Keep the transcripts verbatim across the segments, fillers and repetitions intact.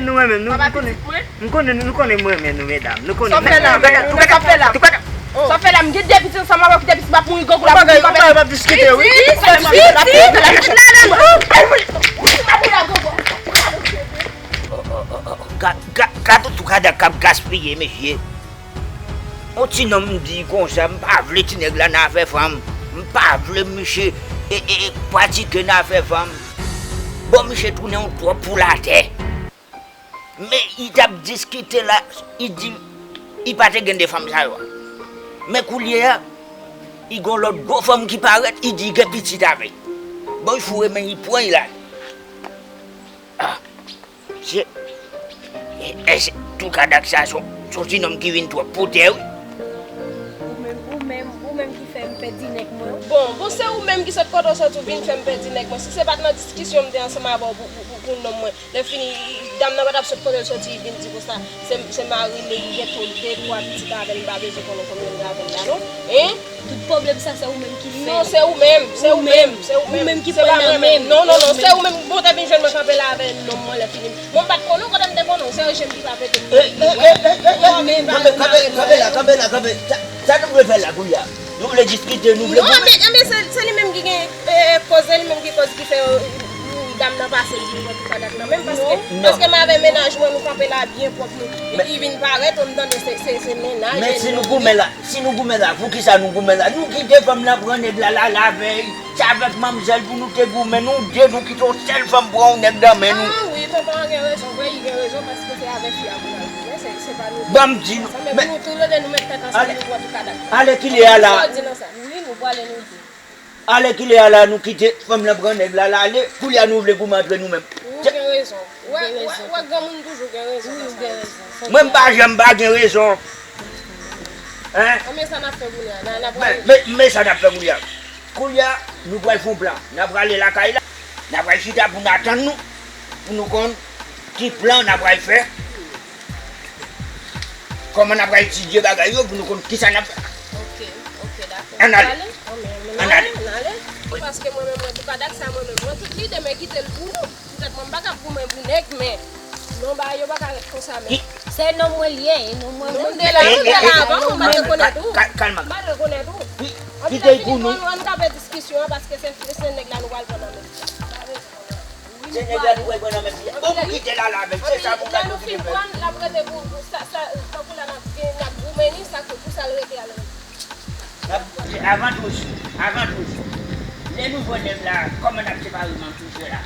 Nou renmen nou, nou konnen. M konnen nou, nou konnen m renmen nou, medam. Nou konnen. Sa fè la, sa fè la. Sa fè la, m gen de pitit ansanm avè w, ki de pitit m ap mouri grankou la. Bagay, bagay, m ap diskite, wi. Pitit, pitit, pitit, pitit, pitit. Gad, gad, gad ou tou ka dak k ap gaspiye, mesye. On ti nonm di konsa, m pa vle ti nèg la nan afè fanm. M pa vle misye e, e, e, pratike nan afè fanm. Bon, misye tounen yon twòp pou latè. Men, i t ap diskite la, i di, i pa te gen de fanm sa yo a. Men koulye a, i gon lòt gwo fanm ki parèt, i di i gen pitit avè l. Bon, i foure men, i pran, i lage. Ah, se, e, e, se, tou kadak sa, se, se yon ti nonm ki vin twòp pou tè, wi. Ou menm, ou menm, ou menm ki fè m pèdi nèg mwen. Bon, bon, se ou menm ki sot kote w soti, ou vin fè m pèdi nèg mwen. Si se pa t nan diskisyon m te ansanm avè w pou, pou, pou, pou nonm mwen. Lè fini, dam nan pa t ap sot kote l soti, vin di konsa, se, se mari li, li gen tout de twa pitit avè l, li pa bezwen konnen konbyen l gen avè l la, non. Hein? Tout pwoblèm sa, se ou menm ki fè l. Non, se ou menm, se ou menm, se ou menm. Ou menm ki pran nan men m. Non, non, non, se ou menm. Bon, te vin jwenn mwen kanpe la avè nonm mwen lè fini. Bon, m pa t konnen w, kote m te konnen w, se Eugène ki pa pete m. Ou menm. Kanpe, kanpe, kanpe la, kanpe la, kanpe. Sa, sa nou vle fè la, kounye a? Nou vle diskite, nou vle goumen. Non, men, men se, se li menm ki gen, e, e, koze, li menm ki koz ki fè, e, dam nan pase l vin wè tou kadak nan men m, paske, paske m avè mennaj mwen, nou kanpe la byen pwòp, nou, li vin parèt, ou m tande se, se, se mennaj. Men si nou goumen la, si nou goumen la, poukisa nou goumen la? Nou kite fanm nan pran nèg la, la, lavèy. Se avèk manmzèl pou nou te goumen, nou de, nou kite yon sèl fanm pran yon nèg nan men nou. Ah wi, tonton an gen rezon, vre, li gen rezon, paske se avèk fi a pou n al goumen, se, se pa nou de. Ban m di nou, men pou nou tou le de nou met tèt ansanm, nou pran tou kadak. Alèkile a la. Sa w di nan sa? Wi, nou prale nou de. Alèkile a la, nou kite fanm nan pran nèg la, l ale, koulye a nou vle goumen antre nou menm. Ou gen rezon. Wè, wè, wè, granmoun toujou gen rezon nan sa yo di. Mwen, m pa janm pa gen rezon. Hein? Men sa n ap fè kounye a, n a, n a pral. Men, men, men sa n ap fè kounye a. Kounye a, nou pral fè yon plan. N a prale lakay la. N a pral chita pou n atann nou. Pou nou konn ki plan n a pral fè. Kòman n a pral etidye bagay yo pou nou konn kisa n ap fè. Ok, ok, dakò. Ann ale. Ann ale. Ann ale. Paske mwen menm, mwen, tou kadak sa, mwen menm, mwen tout lide, men kite l pou nou. Poutèt mwen, m pa ka goumen pou nèg, men non, bagay yo pa ka ret konsa, men. Se nonm mwen li ye, e nonm mwen. Non, m te la, m te la avan, m pa rekonèt ou. Kalma. M pa rekonèt ou. Kite l pou nou. Ann kanpe diskisyon an, paske se, se nèg la nou pral pran nan men. Se nèg la nou pral pran nan men fi a. Bon, pou kite l ale avè l, se sa pou gade nou kite fè. Lè nou fin pran l, l ap rete pou, pou sa, sa, tankou la n ap gen, n ap goumen li, sa ke pou sa l rete al rete. N ap, avan tou, avan tou, lè nou jwenn nèg la, kòman n ap separe manm sou frè la?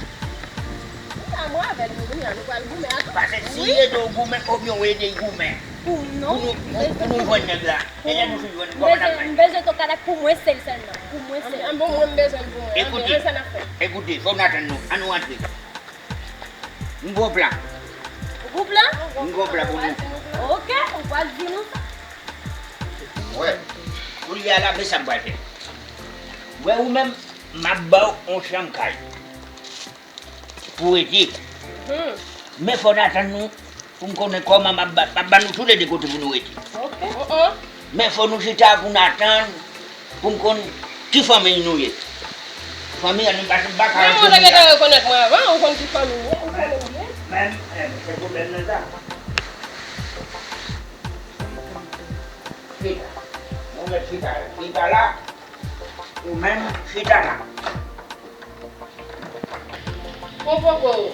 Kounya mwen avè l, nou, kounya nou pral goumen ankò. Paske si l ede w goumen, oubyen w ede l goumen. Pou m non. Pou nou, pou, pou nou jwenn nèg la. E lè nou fin jwenn, kòman n ap fè? M bezwen, m bezwen tou kadak pou mwen sèl sèlman. Pou mwen sèl. An, an, bon, mwen m bezwen l pou mwen. Ekoute, ann, ann, sa n ap fè? Ekoute, fò n atann nou. Ann nou rantre. M gon plan. Ou gon plan? M gon plan pou nou. Ok, ou pral di nou sa. Wè, kounye a la, men sa m pral fè. Wè, ou menm, m ap ba w yon chanm kay pou w rete. Men fò n atann nou pou m konnen kòman m ap ba, m ap ba nou toulede kote pou nou rete. Ok. Men fò nou chita pou n atann pou m konn ki fanmiy nou ye. Fanmiy an, nou pa, pa ka rantre. Men ou te gentan rekonèt mwen avan, ou konn ki fanmiy m ye, ou konnen m ye. Men, men, se pwoblèm nan sa. Chita. Mwen mèt chita, chita la. Ou menm, chita la. Konpoko,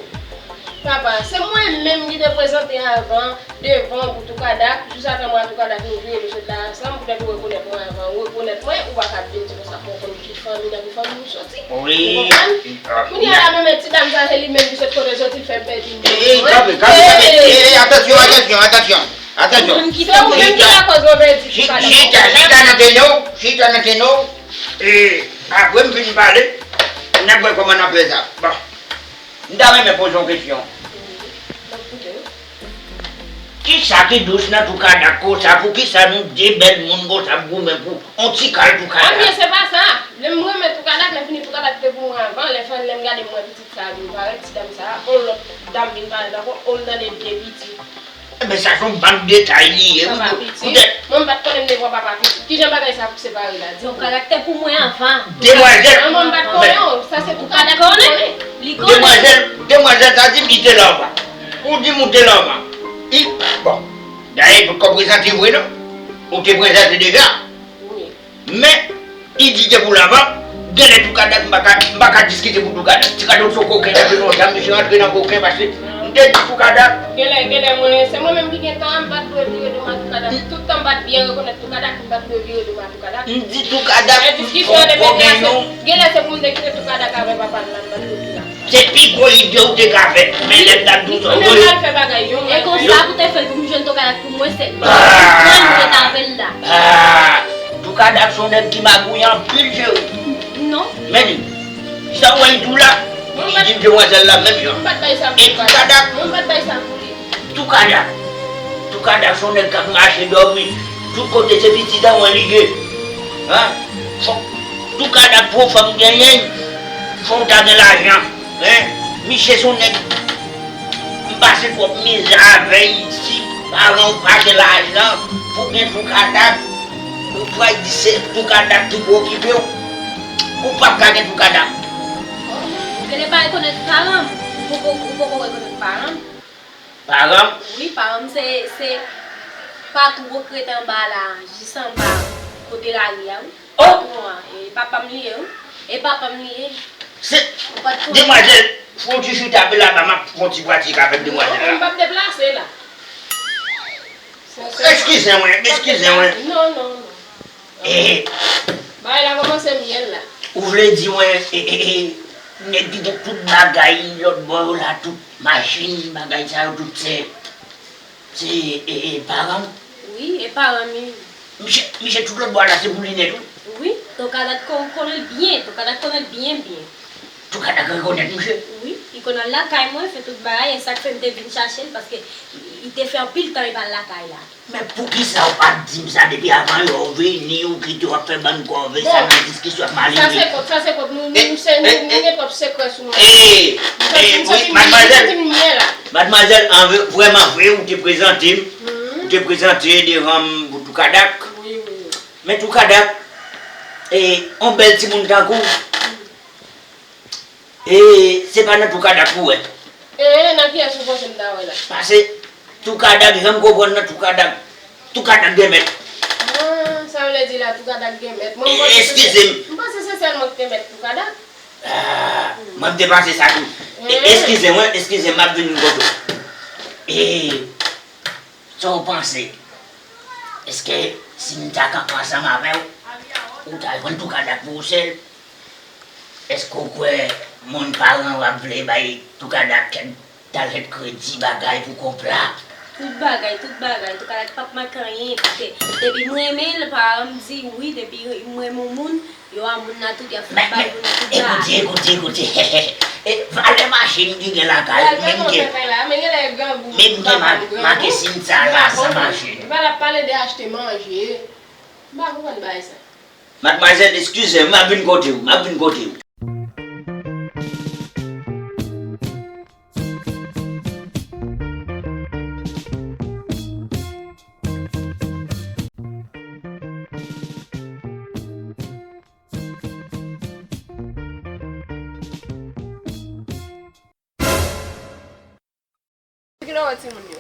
papa, se mwen menm ki te prezante avan devan w pou Toukadak, jis ata mwen a Toukadak nou vire nou sot la ansanm, poutèt ou rekonèt mwen avan, ou rekonèt mwen, ou pa ka vin di konsa, mwen konn ki fanmi nan ki fanmi ou soti. Wi. Ou konprann? Kounye a la menm ti dam sa, se li menm ki sot kote l soti, l fè m pèdi mwen. Ey, kanpe, kanpe, kanpe. Ey, ey, atansyon, atansyon, atansyon, atansyon. Ou menm ki, se ou menm ki lakòz mwen pèdi Toukadak. Chita, chita nan tene w, chita nan tene w. E apre m fin pale, n ap wè kòman n ap fè sa. Bon. M ta renmen poze yon kesyon. M ap koute w. Kisa ki dous nan Toukadak konsa? Poukisa nou de bèl moun konsa ap goumen pou yon ti kal Toukadak? Ebyen, se pa sa. Lè m renmen Toukadak, lè fini Toukadak te pou mwen avan, lè fè, lè m gade m wè pitit sa a vin parèt, ti dam sa a, yon lòt dam vin parèt ankò, yon nan de de pitit. Ebyen, sa se yon bann detay li ye, wi. Papa pitit. Mwen, m pa t konnen m te pran papa pitit. Kijan bagay sa a pou separe la? Di m. Yon karaktè pou mwen avan. Demwazèl. An, mwen, m pa t konnen, sa se Toukadak ki konnen. Li konnen. Demwazèl, demwazèl sa di m kite la anba. Ou di m ou te Lava. I, bon, dayè, ou potko prezante vre non. Ou te prezante deja. Men, i di te pou Lava, genlè Toukadak, m pa ka, m pa ka diskite pou Toukadak. Ti Kadak se yon koken depi lontan, misye rantre nan koken, paske m te di Toukadak. Genlè, genlè, mwen, se mwen menm ki gen tò a, m pa t dwe vire do m a Toukadak. Tout tan m pa t byen rekonèt Toukadak, m pa t dwe vire do m a Toukadak. M di Toukadak, e diskisyon de medya, se, genlè se pou m te kite Toukadak avè papa l la, m pa t dwe di la. Se pi gwo idye ou te ka fè. Men lè m t ap di w sa, wi. Mwen al fè bagay yo, mwen. E konsa pou te fè l pou m jwenn Toukadak pou mwen, se mwen m ret avè l la. Ah! Toukadak se yon nèg ki magouye anpil, cheri. Non. Men li, sa w wè l tou la, li di demwazèl la menm jan. Mwen pa t bay sa pou Toukadak. E Toukadak. Mwen pa t bay sa pou li. Toukadak. Toukadak se yon nèg k ap mache dòmi. Tout kote se pitit an mwen li ye. Hein? Fò Toukadak pou fanm genyen, fò w ta gen lajan. Hein? Misye se yon nèg, m pase twòp mizè avè l. Si paran w pa gen lajan pou gen Toukadak, ou pral di se Toukadak ki pou okipe w. Ou p ap ka gen Toukadak. Ou genlè pa rekonèt paran m. Ou poko, ou poko rekonèt paran m. Paran m? Wi, paran m se, se pa twò k ret anba la, jis anba kote lari a, wi. Oh! Ou konprann? E papa m li ye, wi. E papa m li ye. Se, ou pa t konnen? Demwazèl, fè yon ti chita, apre la, m ap fè yon ti pratik avèk demwazèl la. Non, m p ap deplase la. Eskize mwen, eskize mwen. Non, non, non. Eh. Bagay la kòmanse myèl la. Ou vle di mwen, eh, eh, eh, nèg ki gen tout bagay lòt bò yo la, tout machin, bagay sa yo, tout se, se, eh, eh, paran m? Wi, e paran m, wi. Misye, misye tout lòt bò la, se pou li nèt, wi. Wi, Toukadak kon-, konnen l byen, Toukadak konnen l byen, byen. Toukadak rekonèt misye? Wi, li konn al lakay mwen, fè tout bagay, e sa k fè m te vin chache l, paske li te fè anpil tan li pa al lakay la. Men poukisa w pa t di m sa depi avan yè w vini, ou kite w ap fè bann kòve sa nan diskisyon ak malere? Sa se kont, sa se kont. Nou, nou, nou se, nou, nou gen twòp sekrè sou nou. Eh, eh, wi, madmwazèl. Madmwazèl, an vre, vrèman vre, ou te prezante m, ou te prezante devan m pou Toukadak. Wi, wi, wi. Men Toukadak, eh, on bèl timoun tankou w. E se pa nan Toukadak ou wè. E nan kiyès ou panse m ta wè la? Pase Toukadak, jan m konprann nan Toukadak, Toukadak gen mèt. Ah, sa vle di la Toukadak gen mèt. Mwen, m panse se, eskize m, m panse se sèl mwen ki te mèt Toukadak. Ah, mwen m te panse sa tou. E, eskize mwen, eskize m, m ap vin kote w. E sa w panse? Èske si m ta kanpe ansanm avè w, ou ta jwenn Toukadak pou ou sèl? Èske w kwè moun paran w ap vle bay Toukadak kèk talèt kredi bagay pou kont la? Tout bagay, tout bagay, Toukadak p ap manke anyen, paske depi m renmen l, paran m di wi, depi m renmen yon moun, yo a moun nan tout, y ap fè bay moun nan tout bagay. Ekoute, ekoute, ekoute. E valè machin ki gen lakay, menm gen, menm gen ma-, makesin sa la san machin. Epi l ap pale de achte manje. M pa konprann bagay sa. Madmwazèl, eskize m, m ap vin kote w, m ap vin kote w. Kilè w wè timoun yo?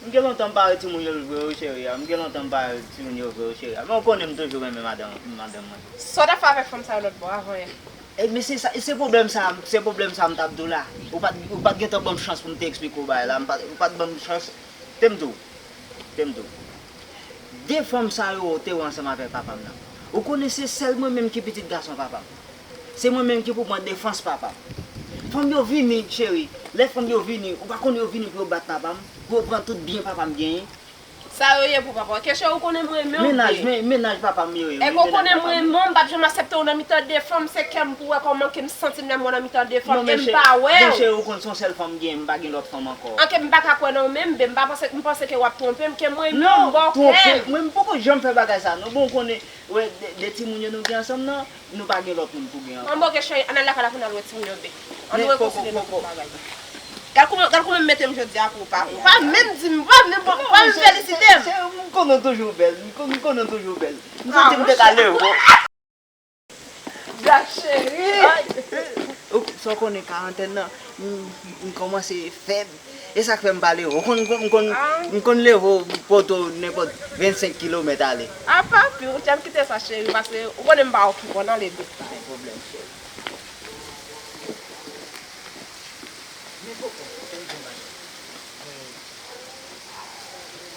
M gen lontan m pa wè timoun yo vre wi, cheri a. M gen lontan m pa wè timoun yo vre wi, cheri a. Men w konnen m toujou renmen madanm, madanm mwen. Sa w t ap fè avèk fanm sa yo lòt bò avan yè? E, men se sa, se pwoblèm sa, se pwoblèm sa m t ap di w la. Ou pa t, ou pa t gentan ban m chans pou m te eksplike w bagay la. M pa, ou pa t ban m chans. Te m di w. Te m di w. De fanm sa yo te wè ansanm avèk papa m nan. Ou konnen se sèl mwen menm ki pitit gason papa m. Se mwen menm ki pou pran defans papa m. Fanm yo vini, cheri. Lè fanm yo vini, ou pa konnen yo vini pou yo bat papa m, pou yo pran tout byen papa m genyen. Sa yo ye pou papa w. Kesyon ou konnen mwen menm. Mennaj, men, mennaj papa m yo ye. Èske ou konnen mwen menm, m p ap janm aksepte w nan mitan de fanm, se kè m pou wè kòman ke m santi m lè m wè w nan mitan de fanm, e m pa wè w. Non, men cheri, ou konn se yon sèl fanm m genyen, m pa gen lòt fanm ankò. Anke m pa ka kwè nan w menm, men m pa panse, m panse ke w ap twonpe m, ke mwen menm m ba w kè m. Non, twonpe, mwen m poko janm fè bagay sa, non, bon, ou konnen, wè, de, de timoun yo nou gen ansanm nan, nou pa gen lòt moun pou gen ankò. An bon, kesyon, ann al lakay la pou n al wè timoun yo byen. Ann rekonsidere tout bagay. Gad kouman, gad kouman m mete m jodi a pou ou pa, ou pa menm di m, ou pa menm, ou pa menm felisite m. Se, se, m konnen w toujou bèl, m kon-, m konnen w toujou bèl. M santi m te ka leve w. Black cheri. Sa w konnen karantèn nan, m, m kòmanse fèb. E sa k fè m pale w. Ou konn, m konn, m konn leve w poto nenpòt vennsenk kilomèt ale. A papi, ou t ap kite sa cheri, paske ou konnen m pa okipe w nan leve. Pa gen pwoblèm, cheri.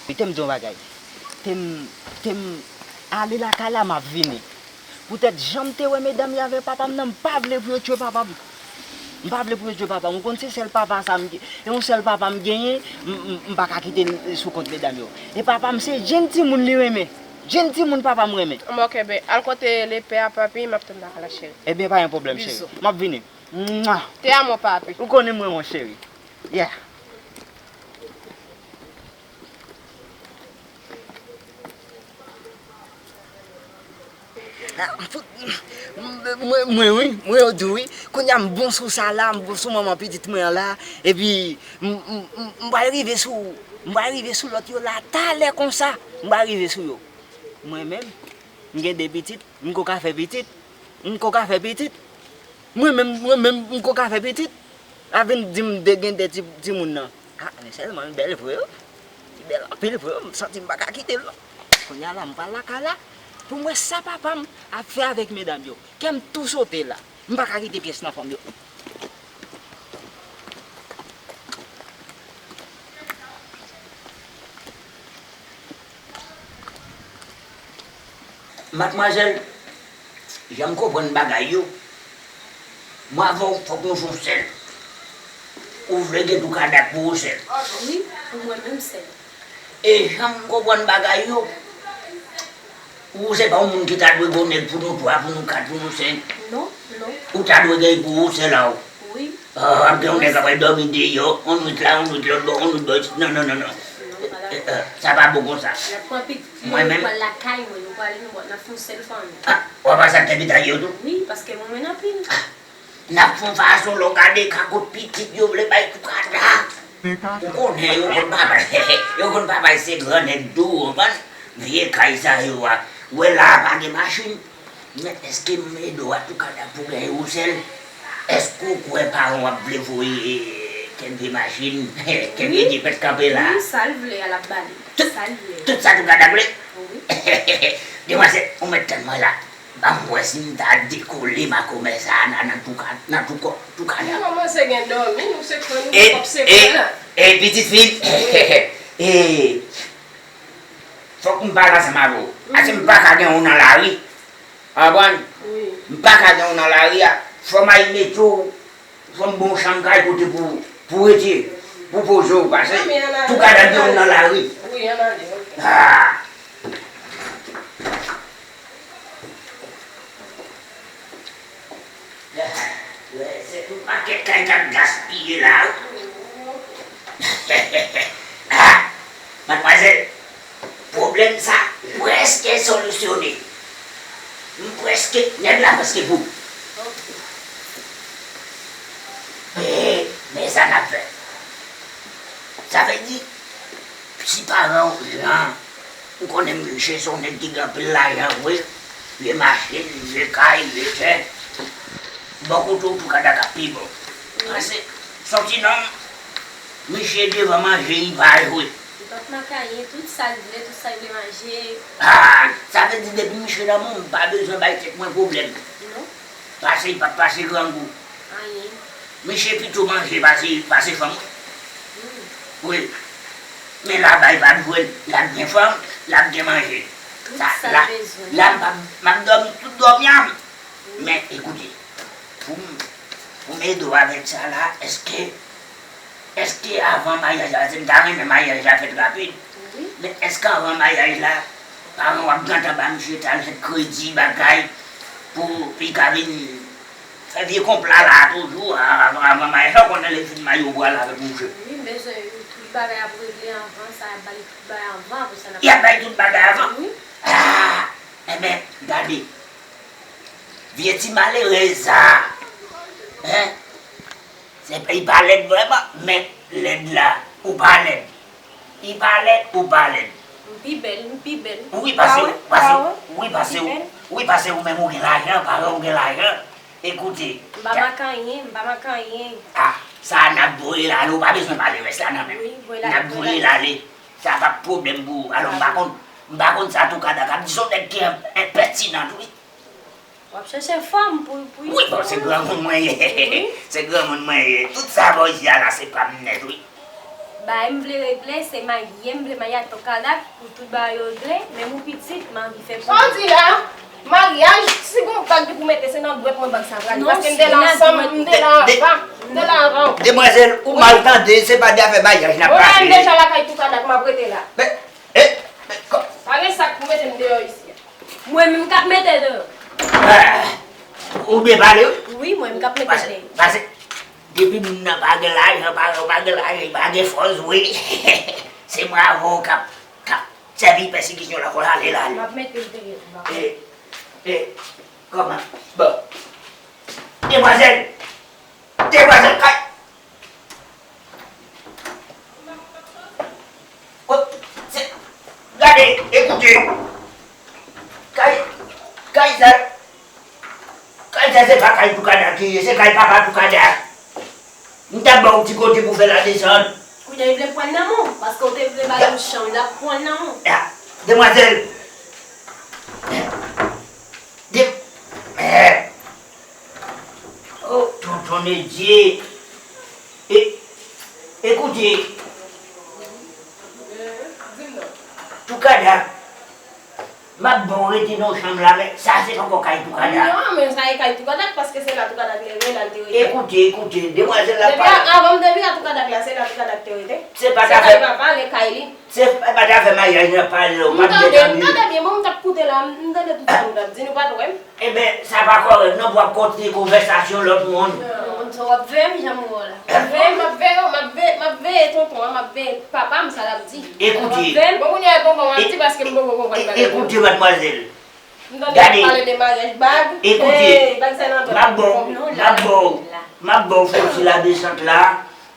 Kite m di w yon bagay. Te m, te m ale lakay la, m ap vini. Poutèt jan m te wè medam yo avè papa m nan, m pa vle pou yo tchwe papa m. M pa vle pou yo tchwe papa m. Ou konn se sèl papa sa m gen. E yon sèl papa m genyen, m, m, m pa ka kite l sou kont medam yo. E papa m se jenn timoun li renmen. Jenn timoun papa m renmen. Bon, ok, ben, al kote lepè a, papi, m ap tann lakay la, cheri. Ebyen, pa gen pwoblèm, cheri. Bizou. M ap vini. Mwa! Te amo, papi. Ou konnen m renmen w, cheri. Yeah. Ah, m fout, mwen, mwen, wi, mwen yo di wi. Kounye a m bon sou sa la, m bon sou manman pitit mwen an la. Epi, m, m, m, m pral rive sou, m pral rive sou lòt yo la, talè konsa. M pral rive sou yo. Mwen menm, m gen de pitit, m ko ka fè pitit. M ko ka fè pitit. Mwen menm, mwen menm, m ko ka fè pitit. A vin di m de gen de ti, timoun nan. Ah, men sèlman, li bèl vre, wi. Li bèl anpil vre, wi. M santi m pa ka kite l, non. Kounye a la, m pral lakay la. Pou m wè sa papa m ap fè avèk medam yo. Kè m tou sote la. M pa ka kite pyès nan fanm yo. Madmwazèl, jan m konprann bagay yo, mwen avè w fòk nou fè yon sèl. Ou vle gen tou kadap pou ou sèl. Wi, pou mwen menm sèl. E jan m konprann bagay yo, ou se pa yon moun ki ta dwe gen nèg pou nou twa, pou nou kat, pou nou senk. Non, non. Ou ta dwe gen pou ou sèl a w. Wi. Ah, ap gen yon nèg k ap al dòmi deyò, yon nwit la, yon nwit lòt bò, yon nwit bò isit. Non, non, non, non. Non, pa dakò. Eh, eh, sa pa bon konsa. N ap pran pitit yo, nou pral lakay mwen, nou pral, nou, n ap fè yon sèl fanmi. Ah, w ap al sa tèt pita yo tou? Wi, paske mwen menm anpil. Ah, n ap fè yon fason lè w gade ka kot pitit yo vle bay tou kada. Ou konnen yo konn pa bay, yo konn pa bay se gran nèg tou, ou konprann? Vye kay sa yo a. Ou wè la a pa gen machin. Men èske m ede w a tou kadap pou genyen ou sèl? Èske w kwè paran w ap vle voye kèk vye machin, kèk vye jipèt kanpe la? Wi, sa l vle a l ap ba li. Tout, sa l vle. Tout sa tou kadap vle? Wi. Demwazèl, ou mèt tann mwen la. Ban m wè si m ta dekole makomè sa a nan, nan tou ka, nan tou kò, tou kadap. Kòmanse gen dòmi, nou se kwè nou gen kòb se kwè la. E, e, e pitit fi m. E, Fòk m pale ansanm avè w. Paske m pa ka gen w nan lari. Ou konprann? Wi. M pa ka gen w nan lari a. Fò m al mete w, fò m ba w yon chanm kay kote pou, pou rete, pou poze w. Paske tou ka gen w nan lari. Wi, ann ale, ok. Ah. Wè, se tout pakèt kay k ap gaspiye la, wi. Ah, madmwazèl, pwoblèm sa prèske solisyone. M prèske, nèg la prèske bout. E, men sa n ap fè. Sa vle di, si paran w Jan, ou konnen misye se yon nèg ki gen anpil lajan vre, vye machin, vye kay, vye tè. Bò kote w tou ka ta ka pi bon. Paske, sòti non, misye devan manje, li pa jwe. Li p ap makaye, tout sa l vle, tout sa l vle manje. Ah, sa vle di depi misye nan men w, m pa bezwen bay tèt mwen pwoblèm. Non. Pase, li p ap pase grangou. Anyen. Misye pito manje pase, pase fanm. Wi. Men laba l p ap jwenn, l ap gen fanm, l ap gen manje. Tout sa l bezwen. La, m p ap, m ap dòmi tout dòmi a m. Men, ekoute, pou m, pou m ede w avèk sa la, èske Èske avan maryaj la, paske m ta renmen maryaj la fèt rapid, wi, men èske avan maryaj la, paran w ap gentan ba misye talè kredi, bagay, pou li ka vin fè vye konpla la toujou, a-, avan, avan maryaj la, ou konnen lè l fin marye ou pral avèk misye. Wi, m bezwen tout bagay ap regle anvan, sa y ap ba li tout bagay anvan, apre sa n ap... Y ap bay tout bagay avan? Wi. Ah! Enben, gade, vye ti malerèz sa a, en? Se, li pa lèd vrèman, men lèd la, ou pa lèd. Li pa lèd, ou pa lèd. M pi bèl, m pi bèl. Wi, pase w, pase w, wi, pase w, wi, pase w menm ou gen lajan, paran w gen lajan. Ekoute. M pa manke anyen, m pa manke anyen. Ah, sa a n ap voye l ale, ou pa bezwen pale rès la nan men m. Wi, voye l ale. N ap voye l ale. Sa pa pwoblèm pou ou. Alò, m pa konn, m pa konn sa Toukadak ap di, se yon nèg ki en-, enpètinan tou, wi. W ap chèche fanm pou, pou... Wi, bon, se granmoun mwen ye. Wi. Se granmoun mwen ye. Tout sa bò isi a la, se pa m nèt, wi. Bagay m vle regle, se marye, m vle marye ak Toukadak pou tout bagay yo regle, menm ou pitit, m anvi fè pou... Sa w di la? Maryaj, si gon bag ki pou mete, se nan dwèt mwen bag sa prale. Non, paske m te la ansanm, m te la anvan, m te la anvan w. Demwazèl, ou mal tande, se pa de afè maryaj n ap pale. Bon, m deja lakay Toukadak, m ap rete la. Men, e, men, kò... Pa gen sa k pou mete m deyò isi a. Mwen menm k ap mete deyò. Ah, ou byen pale, wi. Wi, mwen menm k ap mete deyò. Pase, pase, depi moun nan pa gen lajan, pa, pa gen lajan, pa gen fòs, wi. Se mwen avè w k ap, k ap sèvi pèsekisyon la, kò ale la. M ap mete l deyò. E, e, kòman? Bon. Demwazèl! Demwazèl, kay! O, se, gade, ekoute. Kay, kay sa, kay sa se pa kay Toukadak li ye, se kay papa Toukadak. M t ap ba w ti kote pou fè la desann. Kounye a, li vle pran nan men w, paske w te vle ba l yon chanm, l ap pran nan men w. Ya, demwazèl. De, eh. Oh, tonton Nedye. E, ekoute. Toukadak. M ap bon rete nan chanm la, men sa se poko kay Toukadak. Non, men sa e kay Toukadak, paske se la Toukadak leve, la l te rete. Ekoute, ekoute, demwazèl la pale. Depi a, avan m te vin a Toukadak la, se la Toukadak te rete. Se pa t afè. Se kay papa l, e kay li. Se pa t afè maryaj n ap pale la, ou pa t byen tande. M tande, m tande byen, bon, m t ap koute la, m tande tout sa moun ap di, nou pa t wè m. Enben, sa pa kòrèk non pou w ap kontinye konvèsasyon lòt moun. Non, sa w ap veye m, jan m wè w la. W ap veye m? M ap veye w, m ap veye, m ap veye tonton an, m ap veye papa m, sa l ap di. Ekoute. W ap veye m? Bon, kounye a tonton an ap di paske m poko konprann bagay yo. Ekoute, madmwazèl. M tande y ap pale de maryaj bag. Ekoute, m ap ba w, m ap ba w, m ap ba w fè yon ti ladesant la.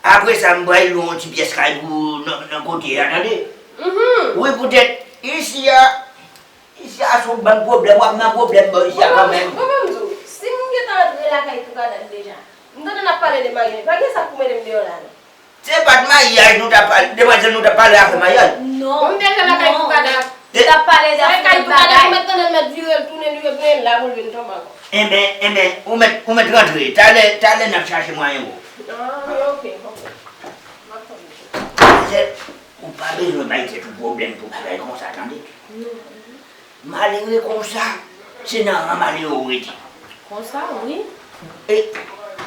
Apre sa, m pral lwe yon ti pyès kay pou nan, nan kote a, tande? Wi, poutèt, isi a, isi a se yon bann pwoblèm, w ap nan pwoblèm bò isi a kanmenm. Bon, bon, m di w, si m gentan antre lakay Toukadak deja, m tande n ap pale de maryaj, pa gen sa k pou mete m deyò la, non. Se pa t maryaj nou t ap pale, demwazèl, nou t ap pale afè maryaj. Non. Bon, m deja lakay Toukadak. Nou t ap pale de afè bagay. Lakay Toukadak, ou mèt tande l mèt vire l tounen, li retounen la pou l vin tonbe ankò. Enben, enben, ou mèt, ou mèt rantre. Talè, talè n ap chache mwayen pou ou. Ah, ok, ok. M ap tande. Demwazèl, ou pa bezwen bay tèt ou pwoblèm pou bagay konsa, tande? Non. Malere konsa, se nan ran malere ou rete. Konsa, wi. E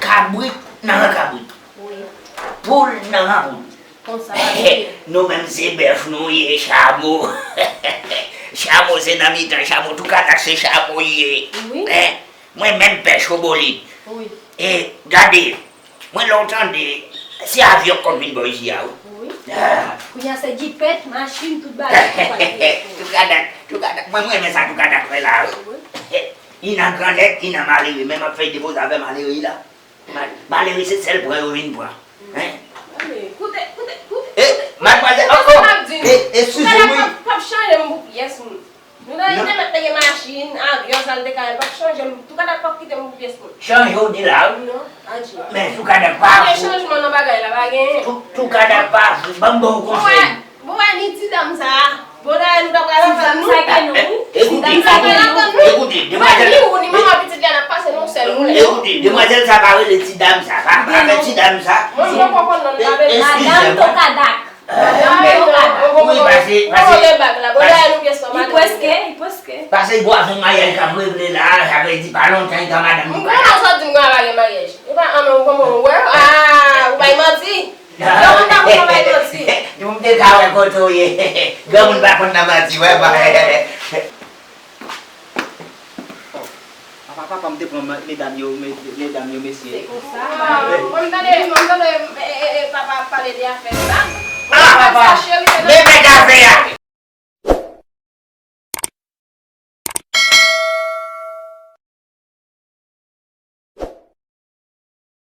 kabrit nan ran kabrit. Wi. Poul nan ran poul. Konsa, malere. Nou menm se bèf nou ye, chamo. Chamo se nan mitan chamo, Toukadak se chamo li ye. Wi. Hein? Mwen menm pè Chobolit. Wi. E gade, mwen lè w tande, se avyon k konn vin bò isi a, wi. Wi. Ah. Kounye a se jipèt, machin, tout bagay. Toukadak, Toukadak, mwen, mwen renmen sa Toukadak fè la, wi. Wi. I nan grannèg, i nan malere, men m ap fè depoze avè malere la. Ma-, malere se sèl pran yo vin pran. Hein? Koute, koute, koute. E, madmwazèl, oh, oh, e, eskize m, wi. Toukadak p ap, p ap chanje m pou pyès moun. Nou nan, li te mèt te gen machin, avyon, sa l te ka ye, l p ap chanje m. Toukadak p ap kite m pou pyès moun. Chanje w di la, wi. Non, adje. Men Toukadak pa... Pa gen chanjman nan bagay la, pa genyen. Tou-, Toukadak pa, ban m ba w konsèy. Bon, wè, bon, wè, ni ti dam sa a. Bon, dayè, nou ta pral antann nou. Ti dam sa gen non, wi. Ti dam sa gen non. Ekoute, ekoute, demwazèl. Ni ou, ni manman pitit la, n ap pase nan yon sèl woulè. Ekoute, demwazèl sa pa rele ti dam sa, pa, pa fè ti dam sa. Mwen, mwen konprann non, pa vle. Madanm Toukadak. Wi, pase, pase, pase. Li prèske, li prèske. Pase bwazon maryaj k ap regle la, sa vle di pa lontan li gen madanm li pa la. M konnen sa di m gen maryaj. E pa an non, kòman ou wè? Ah, ou bay manti. Granmoun pa konn bay manti. Di m te ka wè kote w ye. Granmoun pa konn nan manti, wè, ba. Papa, papa m te pran medam yo, medam yo, mesye. Se konsa. Mwen m tande, mwen m tande, e, e, e, papa ap pale de afè bag. Ah, papa, men mèt afè a.